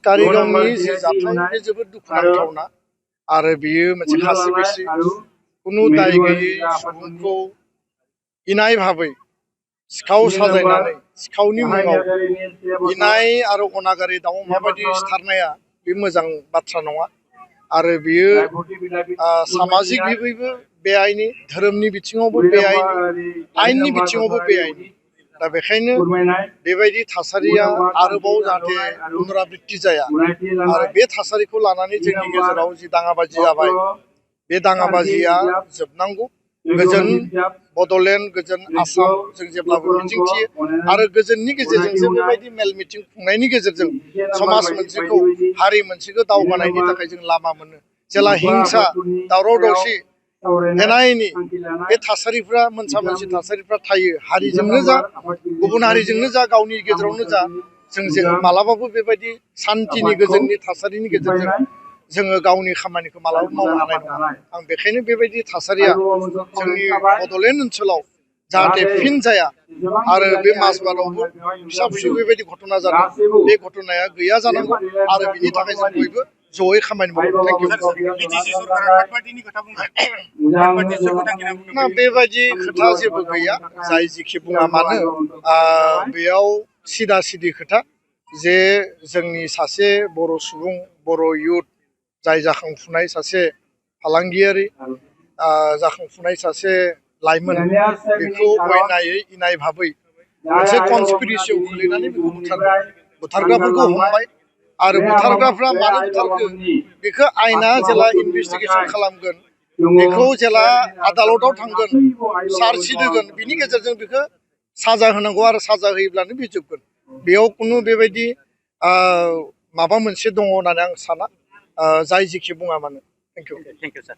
कारिगावनि जि जाथाय बे जोबोद दुखुनांथावना आरो बियो मोनसे खासि बिसि कुनु दाय गैयै सुबुंखौ इनाय भाबै सिखाव साजायनानै सिखावनि मुङाव इनाय आरो अनागारि दाउ अमाबायदि सिथारनाया बे मोजां बाथ्रा नङा आरो बियो सामाजिक बिबैबो बेआइनि धोरोमनि बिथिङावबो बेआइनि आयेननि बिथिङावबो बेआइनि दा बेखायनो बेबायदि थासारिया आरोबाव जाहाथे पुनरावृत्ति जाया आरो बे थासारिखौ लानानै जोंनि गेजेराव जि दाङाबाजि जाबाय बे दाङाबाजिया जोबनांगौ गोजोन बड'लेण्ड गोजोन आसाम जों जेब्लाबो मिजिंथियो आरो गोजोननि गेजेरजोंसो बेबायदि मेल मिटिं खुंनायनि गेजेरजों समाज मोनसेखौ हारि मोनसेखौ दावगानायनि थाखाय जों लामा मोनो जेला हिंसा दावराव दावसि एना एनि बे थासारिफ्रा मोनसा मोनसि थासारिफ्रा थायो हारिजोंनो जा गुबुन हारिजोंनो जा गावनि गेजेरावनो जा जों मालाबाबो बेबायदि शान्तिनि गोजोननि थासारिनि गेजेरजों जोङो गावनि खामानिखौ मालाबाबो मावनो हानाय नङा आं बेखायनो बेबायदि थासारिया जोंनि बड'लेण्ड ओनसोलाव जाहाथे फिन जाया आरो बे माजबादावबो फिसा फिसौ बेबायदि घटना जादों बे घटनाया गैया जानांगौ आरो बिनि थाखाय जों बयबो जयै खामानि मावो थेंक इउ ना बेबायदि खोथा जेबो गैया जाय जिखि बुङा मानो बेयाव सिदा सिदि खोथा जे जोंनि सासे बर' सुबुं बर' युथ जाय जाखांफुनाय सासे फालांगियारि जाखांफुनाय सासे लाइमोन बेखौ अयनायै इनाय भाबै मोनसे कनस्पिरेसियाव खोलैनानै बेखौ बुथारदों बुथारग्राफोरखौ हमबाय आरो बुथारग्राफ्रा मानो बुथारखो बेखौ आयेना जेला इनभेस्टिगेसन खालामगोन बेखौ जेला आदालताव थांगोन चार्जसिट होगोन बिनि गेजेरजों बेखौ साजा होनांगौ आरो साजा होयोब्लानो बे जोबगोन बेयाव खुनु बेबायदि माबा मोनसे दङ होननानै आं साना जाय जिखि बुङा मानो थेंक इउ सार